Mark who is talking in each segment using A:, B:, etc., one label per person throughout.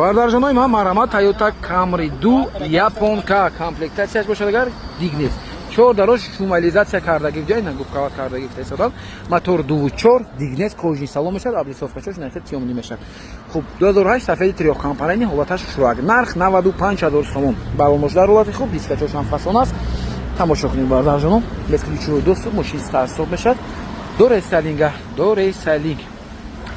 A: Бародарҷонои ман, марҳамат, Тойота Камри 2 японка, комплектатсияш бошад агар Дигнес, чор дарош шумализатсия кардаги, ҷай нагубкават кардаги гуфтаисодам. Мотор 2.4 Дигнес, кожаный салон мешавад, облицовкачош нахе тёмный мешавад. Хуб, 2008, сафеди трёхкомпонентный, ҳолаташ хушрӯак, нарх 95 ҳазор сомон. Балонош дар ҳолати хуб, дискачош ҳам фасон аст. Тамошо кунед, бародарҷоно, бесключевой доступ, мошин старт-стоп мешавад, до рестайлинга, до рестайлинг.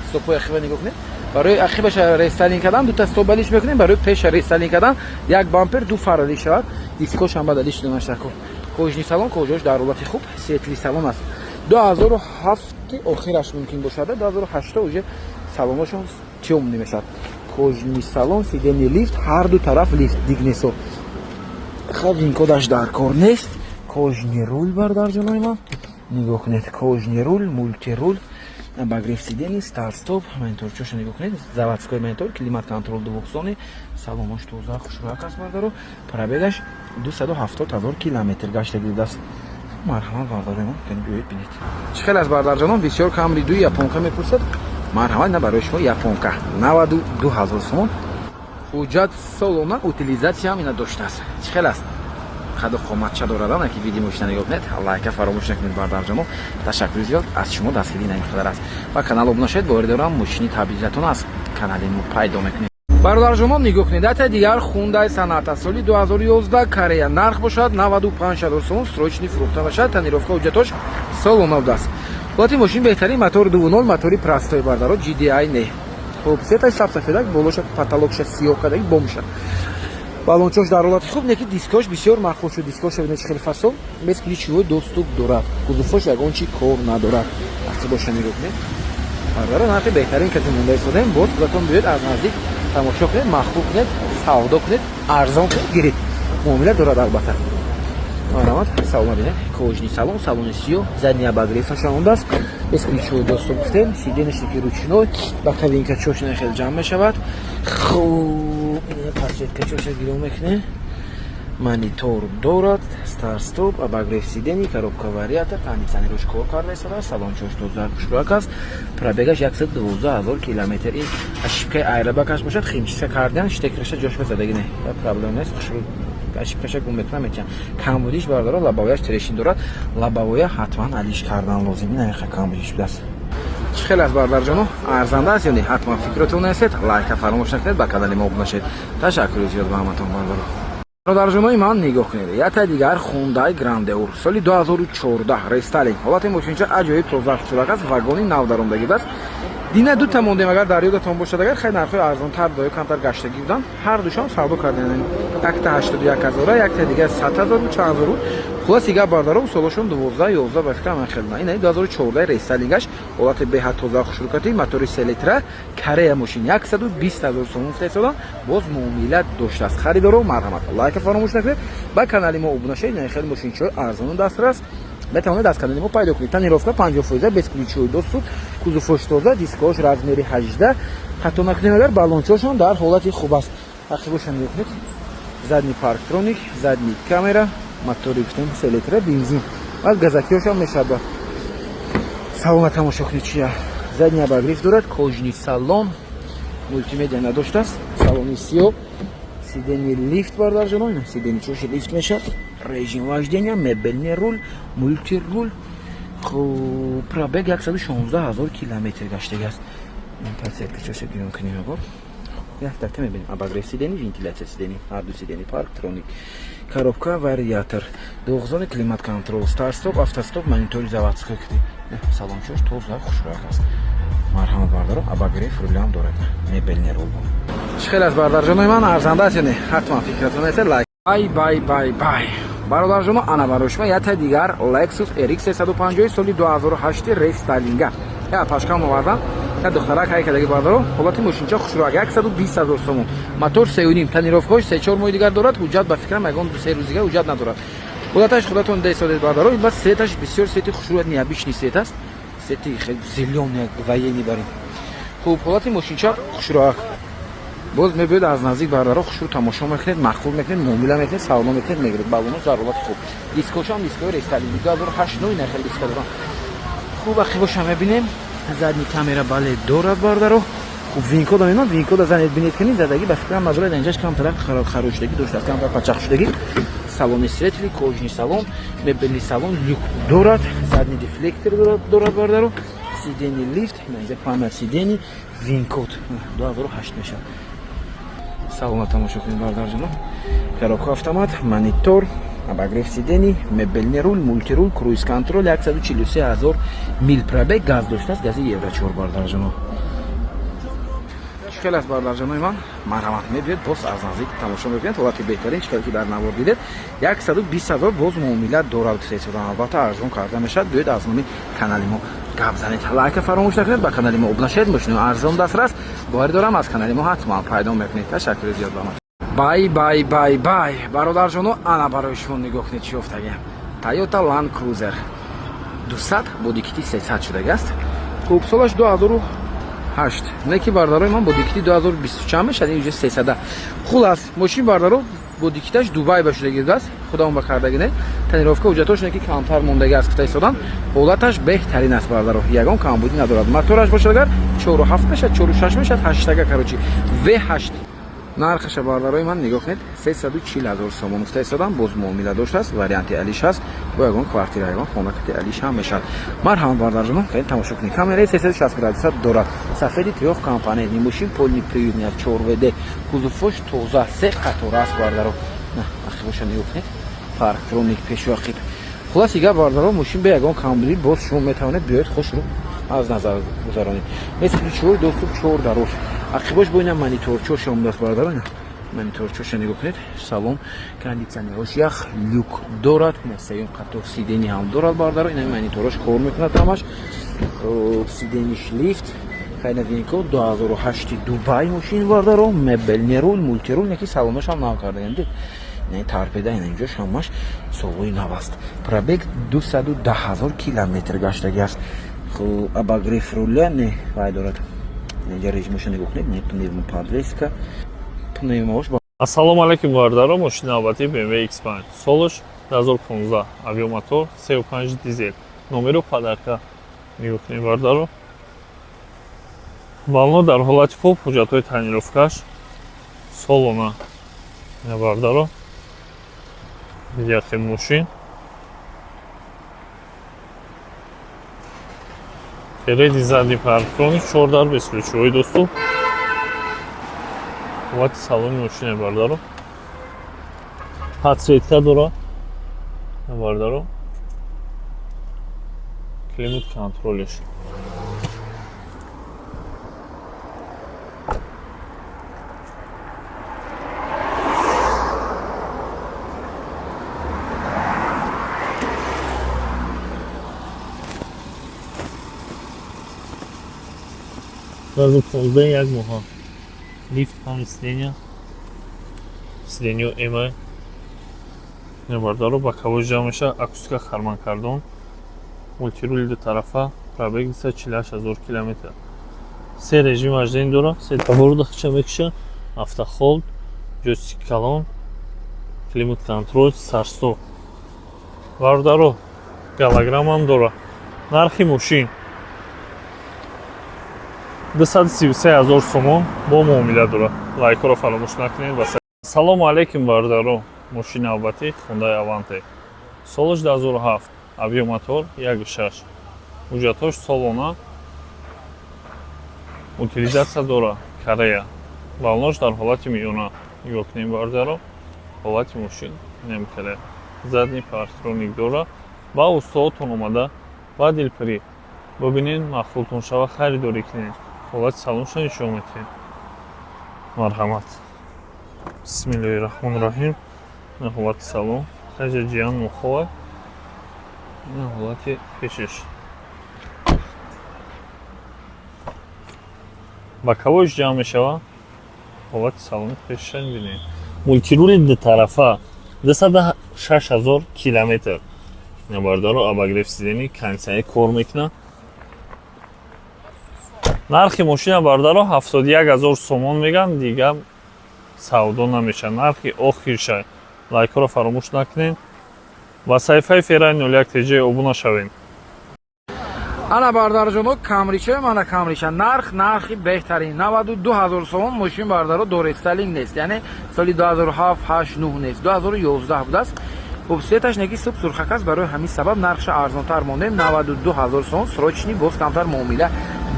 A: Стопҳои ахива нигоҳ кунед. Барои ахибаша рестайлинг кардан дута стоп алиш мекунем, барои пеша рестайлинг кардан як бампер, ду фар алиш шавад, дискош ҳам баъд алиш шуда. Кожаный салон, кожаош дар ҳолати хуб, светлый салон аст. 2007 охираш мумкин бошад, 2008 уже салоношон тёмный мешавад. Кожаный салон, сиденье лифт, ҳар ду тараф лифт, Дигнесо. Хаб, винкодаш дар кор нест. Кожаный руль, бародарҷонои ман, нигоҳ кунед, кожаный руль, мультируль, обогрев сидений, старт-стоп, мониторчоша нигоҳ кунед, заводской монитор, климат контроль двухзонный, салонош тоза, хушрӯяк аст, бардаро. Пробегаш 270 ҳазор километр гаштаги будааст. Марҳамат, бардарои, биёед, бинед, чӣ хел аст. Бардарҷонон, бисёр Камри ду японка мепурсад. Марҳамат, на барои шумо японка 92 ҳазор сомон, ҳуҷҷат солона, утилизатсияам ина доштааст. Чӣ хел аст, қаду қоматча дорад, ки види мошина нигоҳ кунед. Лайка фаромӯш накунед, бардарҷоно. Ташаккури зиёд аз шумо, дастгирӣ намеқадар аст. Ба канал обуна шавед, боварӣ дорам, мошини табдилатон аз канали мо пайдо мекунед. Бародарҷонон, нигоҳ кунед, дата дигар Хундай Соната соли 2011, Корея, нарх бошад 95 ҳазор сомон, срочный фурӯхта мешавад. Тонировка, ҳуҷҷатош солона будааст. Ҳолати мошин беҳтарин, мотор 2.0, мотори простой, бардаро, GDI не. Хуб, цветаш сабсафедак, болоша потолокша сиёҳ кардаги, бомша. Балончош дар ҳолати хуб, неки дискош бисёр мақбул шуд. Дискоша бинед, чӣ хеле фасон, бесключевой доступ дорад, кузовош ягон чи кор надорад. Боша, нигоҳ кунед, бардаро, нархи беҳтарин кати монда истодем. Боз худатон биёед, аз наздик тамошо кунед, маъқул кунед, савдо кунед, арзон кунед, гиред. Муомила дорад албатта. Марҳамат, салон бинед, кожаный салон, салони сиёҳ, задний обогревашон ондааст, бесключевой доступ гуфтем, сиденьешники ручной, боковинка чошина хеле ҷамъ мешавад. Хуб, подсветка чоша гирён мекунем, монитор дорад, старт-стоп, обогрев сидений, коробка вариатор, кондитсионерош кор карда истодааст, салон чош тоза, хушрӯяк аст. Пробегаш 112 ҳазор километр. Ин ошибкаи аэробакаш бошад, химчистка кардан, штекераша ҷош задаги не, проблема нест, хушрӯ ошибкаша гум мекунам, метиҳам. Камбудиш, бардоро, лобовояш трещин дорад, лобовоя ҳатман алиш кардан лозим. Ин ҳамиха камбудиш будааст. Чӣ хеле аст, бардарҷоно, арзанда аст ё не? Ҳатман фикротон нестед, лайка фаромӯш накунед, ба канали мо обуна шавед. Ташаккури зиёд ба ҳаматон, бардаро. Бародарҷонои ман, нигоҳ кунед, якта дигар Хундай Грандеур соли 2014, рестайлинг. Ҳолати мошинча аҷоиб тоза, хушрак аст, вагони нав даромдагӣ будааст. Дина дута мондем, агар дар ёдатон бошад. Агар хеле нархҳои арзонтар ё камтар гаштагӣ буданд, ҳар душон савдо кардем. Якта 81 ҳазора, якта дигар 100 ҳазору чанд ҳазор буд. Хулоси гап, бардаро, солошон 12, 11 ба фикрам, хел на. Ина 2014 рестайлингаш, ҳолати беҳад тоза, хушрукати, мотори 3 литра, Корея мошин, 120 ҳазор сомон гуфта истодам, боз муомила доштааст. Харидоро, марҳамат, лайка фаромӯш накунед, ба канали мо обуна шавед. Ина хеле мошинчиҳои арзону дастрас метавонед аз канали мо пайдо кунед. Тонировка 50%, бесключевой доступ, кузовош тоза, дискош размери 18, хато накунем агар, баллончошон дар ҳолати хуб аст. Ақибоша нигоҳ кунед, задний парктроник, задний камера, мотори гуфтем 3 литра, бензин, баъд газакиёшам мешавад. Салона тамошо кунед, чия, задний обогрев дорад, кожаный салон, мултимедиа надоштааст, салони сиёҳ, сиденье лифт, бардарҷонон, сиденье чоши лифт мешавад, режим вождения, мебельный руль, мультируль. Хуб, пробег 116 ҳазор километр гаштаги аст. Подсветка чоша гирён кунем абор. Як дафта мебинем: обогрев сидений, вентиляция сидений, ҳар ду сидений, парктроник, коробка вариатор, двухзонный климат контроль, старт стоп, автостоп, монитори заводской. Салончош тоза, хушрӯяк аст. Марҳамат, бардаро, обогрев рулям дорад, мебельный рул. Чӣ хел аст, бардарҷонои ман, арзанда аст ё не? Ҳатман фикратон аст, лайк. Бай, бай, бай, бай, бародарҷоно, ана барои шумо якта дигар Lexus RX 350 соли 2008 рестайлинга. Я пашкам овардам, я духтарак ҳайкадаги. Бардаро, ҳолати мошинча хушрӯяк, 120 ҳазор сомон, мотор 3.5, тонировкаҳош 3-4 моҳи дигар дорад. Ҳуҷҷат ба фикрам ягон 2-3 рӯз дигар ҳуҷҷат надорад. Ҳолаташ худатон десодед, бардаро. Ин бас цветаш бисёр цвети хушрӯяк, необычный цвет аст, цвети зелёный, военный барин. Хуб, ҳолати мошинча хушрӯяк. Боз мебиёд аз наздик, бардаро, хушрӯ тамошо мекунед, маъқул мекунед, муомила мекунед, савдо мекунед, мегиред. Балоно дар ҳолати хуб, дискошам дискои рестайлинг, 2008 ной нахел диска дорам. Хуб, ақибоша мебинем, задний камера бале дорад, бардаро. Хуб, VIN-код а меман, VIN-код а занед, бинед кунед, задагӣ ба фикрам мазора инҷаш камтарак харошидагӣ доштааст, камтар пачақ шудагӣ. Салони светлый, кожаный салон, мебельный салон, люк дорад, задний дефлектор дорад, бародаро, сиденье лифт, инҷа память сидений, VIN-код 2008 мешавад. Салона тамошо кунед, бародарҷоно. Коробка автомат, монитор, обогрев сидений, мебельный руль, мультируль, круиз контроль, 143 ҳазор мил пробег, газ доштааст, гази евро 4, бародарҷоно. Чӣ хел аст, бародарҷонои ман? Марҳамат, мебиёд, боз аз наздик тамошо мекунед. Ҳолати беҳтарин, чӣ хел ки дар навор дидед, 120 ҳазор боз муомила дорад, гуфтаистодан, албатта арзон карда мешавад. Биёед, аз номи канали мо гап занед, лайка фаромӯш накунед, ба канали мо обуна шавед. Мошинои арзон дастрас, боварӣ дорам, аз канали мо ҳатман пайдо мекунед. Ташаккури зиёд ба ман. Бай, бай, бай, бай, бародарҷоно, ана барои шумо нигоҳ кунед, чӣ ёфтагиам. Toyota Land Cruiser 200 бо дикити 300 шудагиаст. Хуб, солаш 2008, не ки, бародарои ман, бо дикити 2020 чанд мешавад, ин уже 300. Хулас, мошин, бародаро, бо дикиташ Дубай ба шудагӣ будааст, худамон ба кардаги не, тонировка, ҳуҷҷатош не ки камтар мондагӣ аст, гуфта истодан. Ҳолаташ беҳтарин аст, бародаро, ягон камбудӣ надорад. Мотораш бошад агар 4,7 мешавад, 4,6 мешавад, ҳаштага, короче, V8. Нархаша, бародарои ман, нигоҳ кунед, 340 ҳазор сомон гуфта истодам, боз муомила доштааст. Варианти алиш ҳаст, бо ягон квартира, ягон хона кати алиш ҳам мешавад. Марҳамат, бародарҷонон, кани тамошо кунед. Камераи 360 градуса дорад, сафеди трёхкомпонентный мошин, полный приводный, 4 ВД, кузовош тоза, се қатора аст, бародаро. На ақибоша нигоҳ кунед, парктроник пешу ақиб. Хулоси гап, бародаро, мошин бе ягон камбудӣ. Боз шумо метавонед биёед, хушрӯ аз назар гузаронед. Бесключевой доступ, чор дарош, ақибош бо ина мониторчош омадааст, бародаро, ина мониторчоша нигоҳ кунед. Салон, кондитсионерош ях, люк дорад, сеюм қатор сиденье ҳам дорад, бародаро. Ина мониторош кор мекунад ҳамаш, сиденье ш лифт. Хайна VIN-код, 2008 Дубай мошин, бародаро, мебельный руль, мультируль, яки салонаш ҳам нав кардаем, дид, ин торпеда, ина инҷош ҳамаш совои нав аст. Пробег 210 ҳазор километр гаштагӣ аст. Хуб, обогрев руля не вай дорад. Инҷа режимаша нигоҳ кунед, не пневмоподвеска, пневмош.
B: Ассалому алайкум, бародаро, мошини навбатӣ BMW X5, солаш 2015, объём мотор 3,5 дизел, номеру подарка. Нигоҳ кунед, бародаро, баллоно дар ҳолати хуб, ҳуҷҷатҳои тонировка ш солона. Ина, бародаро, яхе мошин передний, задний парктроник, чордар, бесключевой доступ. Ҳолати салони мошине, бародаро, подсветка дора, бародаро, климат контроль ш. 2015, як моҳа, лифт, память сидения, сидению MI. Бародаро, боковой ҷамъ меша, акустика Харман Кардон, мультирули ду тарафа, пробег 248 ҳазор километр, се режим вождения дора, се поворот хича мекуша, автохолд, ҷойстик калон, климат контроль, старт-стоп. Бародаро, голограммам дора. Нархи мошин 233 ҳазор сомон, бо муомила дора. Лайкҳоро фаромӯш накунед. Ва салому алайкум, бародаро, мошини навбатӣ Хундай Аванте, солаш 2007, объём мотор 1,6, ҳуҷҷатҳош солона, утилизация дора, Корея, баллонош дар ҳолати миёна. Нигоҳ кунем, бародаро, ҳолати мошин немикаре, задний парктроник дора. Ба устоотон омада, ба дилпирӣ бибинед, маъқултон шава, харидорӣ кунед. Ҳолати салонша нишон медиҳем, марҳамат. Бисмиллоҳи раҳмони раҳим. Ин ҳолати салон, хаҷа ҷиян мухова. Ин ҳолати пешиш, боковой ш ҷамъ мешавад. Ҳолати салони пешиша мебинед, мультирули дутарафа, 206 ҳазор километр, бародаро, обогрев сидений, кондитсионер кор мекунад. Нархи мошина, бародаро, 71 ҳазор сомон меган, дига савдо намешавад, нархи охирша. Лайкҳоро фаромӯш накунед, ба саҳифаи Феррари 01 ТЖ обуна шавед.
A: Ана, бародарҷоно, Камрича, мана Камрича. Нарх, нархи беҳтарин, 92 ҳазор сомон. Мошин, бародаро, дорестайлинг нест, яъне соли 2007, 8, 9 нест, 2011 будааст. Хуб, цветаш неки суб сурхак аст, барои ҳамин сабаб нархша арзонтар мондем, 92 ҳазор сомон. Срочный, боз камтар муомила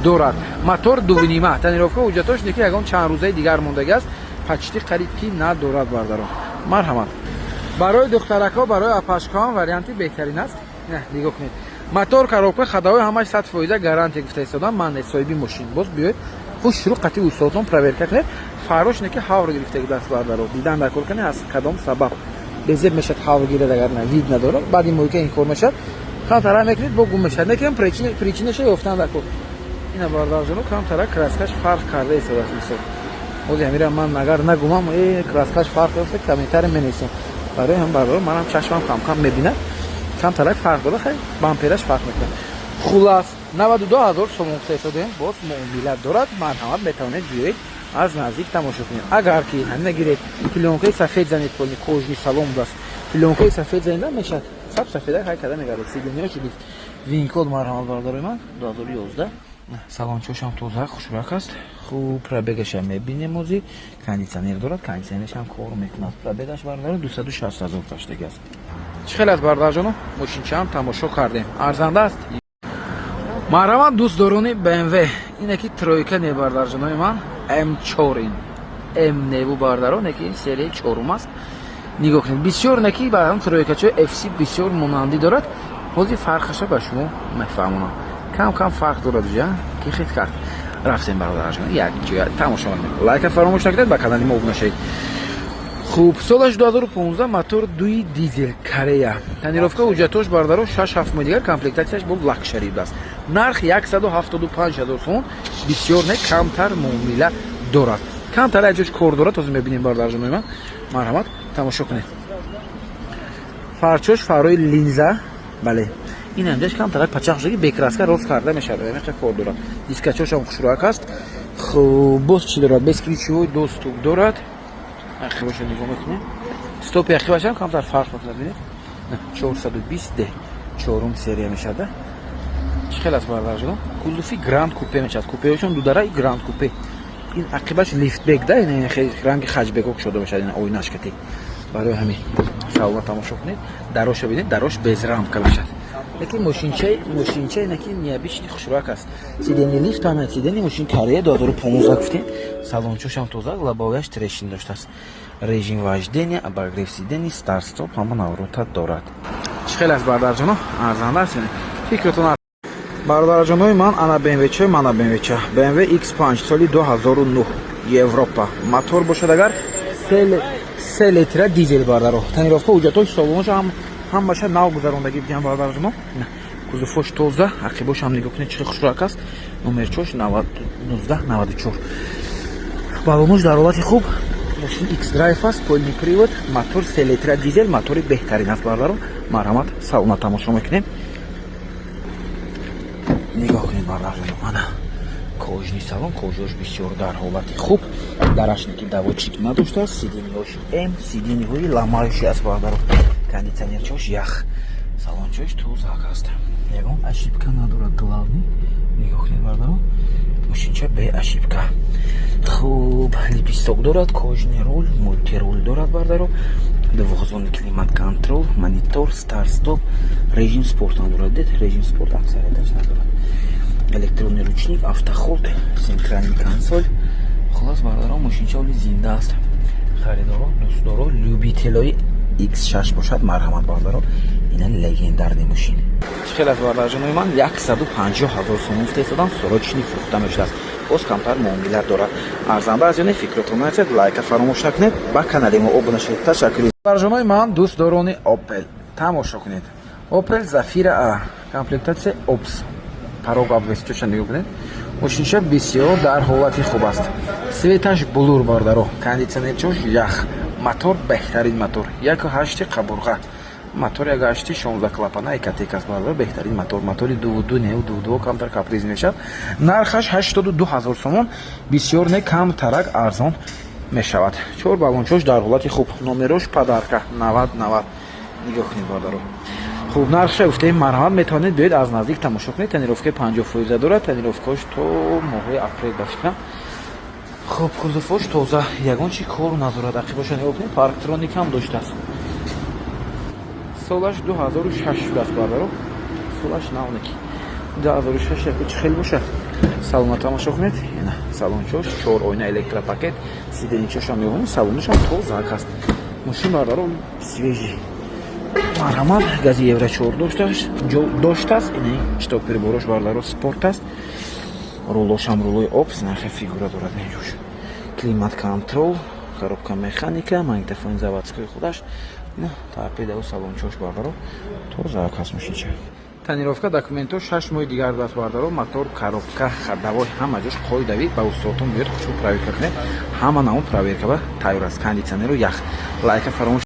A: дорад. Мотор дувнима, тонировка, ҳуҷҷатош неки ягон чанд рӯзаи дигар мондагӣ аст, почти қариб ки надорад. Бародаро, марҳамат, барои духтаракҳо, барои апашкаҳам варианти беҳтарин аст. Нигоҳ кунед, мотор, коробка, ходовой ҳамаш 100% гарантия гуфта истодам ман, соҳиби мошин. Боз биёед, хушрӯ қати устодтон проверка кунед. Фарош неки ҳавр гирифтаги даст, бардаро, дидан дар кор кане, аз кадом сабаб безеб мешад. Ҳавр гирад, агар на вид надорад, баъди мойка ин кор мешад, камтара мекунед, бо гум мешад. Некем причинаша ёфтан дар кор. Ина, бардарҷоно, камтара краскаш фарқ карда истодааст. Мисол, ози ҳамира ман агар нагумам, э, краскаш фарқ ёфта, комментарий менависем. Барои ҳам, барои манам чашмам камкам мебинад, камтарак фарқ дорад. Хай, бампераш фарқ мекунад. Хулас, 92 ҳазор сомон гуфта, боз муомила дорад. Марҳамат, метавонед биёед, аз наздик тамошо кунед. Агар ки ҳамина гиред, плёнкаи сафед занед, полный кожаный салон будааст, плёнкаи сафед занида мешавад, саб сафеда ҳай када мегардад. Сиденьяш лифт, VIN-код. Марҳамат, бародарои ман, 2011, салончошам тоза, хушрак аст. Хуб, пробегаша мебинем ози. Кондитсионер дорад, кондитсионершам кор мекунад. Пробегаш, бародаро, 260 ҳазор гаштаги аст. Чӣ хел аст, бародарҷоно? Мошинчаам тамошо кардем, арзанда аст. Марҳамат, дӯстдорони БМВ, ине ки тройка не, бародарҷонои ман, М4, ин М неву, бардаро, неки ин серияи чорум аст. Нигоҳ кунед, бисёр неки ба ҳам тройкачои FC бисёр монандӣ дорад. Ҳозир фарқаша ба шумо мефаҳмонам. Кам кам фарқ дорад, ҷа ки хит кард. Рафтем, бародарҷон, як ҷоя тамошо кунем. Лайка фаромӯш накунед, ба канали мо обуна шавед. Хуб, солаш 2015, мотор дуи дизел, Корея, тонировка, ҳуҷҷатош, бардаро, 6-7 моҳи дигар. Комплектатсияш бо лакшери будааст. Нарх 175 ҳазор сомон, бисёр не, камтар муомила дорад, камтар як ҷош кор дорад, ҳозир мебинем. Бародарҷонои ман, марҳамат, тамошо кунед. Фарчош фарои линза, бале, ин ҳамҷаш камтарак пачақ шудаги, бе краска рост карда мешавад, меқа кор дорад. Дискачошам хушрӯак аст. Хуб, боз чӣ дорад? Бесключевой доступ дорад. Ақибаша нигоҳ мекунем, стопи ақибашам камтар фарқ мекунад, бинед, 420 д, чорум серия мешавад. Чӣ хел аст, бародарҷон? Кузови гранд купе мешавад, купеошон дудара, гранд купе. Ин ақибаш лифтбек да, ранги хэтчбеко кушода мешавад, ин оинашкати. Барои ҳамин салона тамошо кунед, дароша бинед, дарош без рамка мешавад. Лекин мошинча инаки необычный, хушрӯак аст. Сиденье лифт ҳама сиденье. Мошин Корея, 2015 гуфтем, салончошам тоза, лобовояш трещин доштааст. Режим вождения, обогрев сидений, старт стоп, ҳама наворота дорад. Чӣ хел аст, бародарҷоно? Арзанда аст, фикртон, бародарҷонои ман? Ана БМВча, мана БМВча, БМВ X5, соли 2009, Европа, мотор бошад агар се литра дизел. Бардаро, тонировка, ҳуҷҷатош, салонош ҳамаша нав гузарондагӣ бидиҳам. Бародарҷоно, кузовош тоза, ақибошам нигоҳ кунед, чӣ хушрӯак аст. Номерчош 1994, балонош дар ҳолати хуб. Мошин X-Drive аст, полный привод, мотор се литра дизел, мотори беҳтарин аст. Бародаро, марҳамат, салона тамошо мекунем. Нигоҳ кунед, бародарҷоно, ана кожаный салон, кожааш бисёр дар ҳолати хуб, дарашники доводчик надоштааст. Сиденьеҳош М, сиденьеҳои ломающий аст, бародаро. Кондитсионерчош ях, салончош тозак аст, ягон ошибка надорад. Главный, нигоҳ кунед, бародаро, мошинча бе ошибка. Хуб, лепесток дорад, кожаный руль, мультируль дорад, бардаро, двухзонный климат контроль, монитор, старт стоп, режим спорт надорад. Дед, режим спорт аксарияташ надорад. Электронный ручник, автохолд, центральный консоль. Хулас, бародарон, мошинча оли зинда аст. Харидоро, дӯстдоро, любителои X6 бошад, марҳамат, бародаро, ина легендарный мошин. Чӣ хел аст, бародарҷонои ман? 150 ҳазор сомон гуфта истодам, срочный фурӯхта мешудааст, боз камтар муомила дорад. Арзанда аз ёне, фикротон нарасед, лайка фаромӯш накунед, ба канали мо обуна шавед. Ташаккури. Бародарҷонои ман, дӯстдорони Опел, тамошо кунед. Опел Зафира А, комплектатсия Опс, порог обвес чоша нигоҳ кунед. Мошинча бисёр дар ҳолати хуб аст, цветаш булур, бародаро, кондитсионерчош ях, мотор беҳтарин мотор, яку ҳашти қабурға, мотор як ҳашти 16 клапана Ecotec аст, бародар, беҳтарин мотор, мотори дуву ду не, дуву ду камтар каприз мешавад. Нархаш 82 ҳазор сомон, бисёр не, камтарак арзон мешавад. Чор балончош дар ҳолати хуб, номерош подарка 90 90. Нигоҳ кунед, бародаро. Хуб, нархша гуфтем, марҳамат, метавонед биёед, аз наздик тамошо кунед. Тонировкаи 50 фоиза дорад, тонировкаош то моҳҳои апрел ба фикрам. Хуб, кузовош тоза, ягон чи кор надорад. Ақибоша нигоҳ кунед, парктроник ҳам доштааст. Солаш 2006 шудааст, бардаро, солаш навнеки 2006 яку чӣ хел бошад. Салона тамошо кунед, ина салончош, чор ойна, электропакет, сиденьечошам мебонед, салонашам тозак аст. Мошин, бардаро, свежий. Марҳамат, гази евро 4 доштааст. Ини щиток приборош, бардаро, спорт аст, рулошам рулои опс, нахе фигура дорад. Инҷош климат контрол, коробка механика, магнитофони заводской худаш, торпедау салончош, бардаро, тозак аст мошинча. Тонировка, документҳо 6 моҳи дигар даст, бардаро. Мотор, коробка, ходовой, ҳама ҷош қоидавӣ. Ба устодтон биёд, хушбу проверка кунед, ҳама намуд проверка ба тайёр аст. Кондитсионеру ях. Лайка фаромӯш.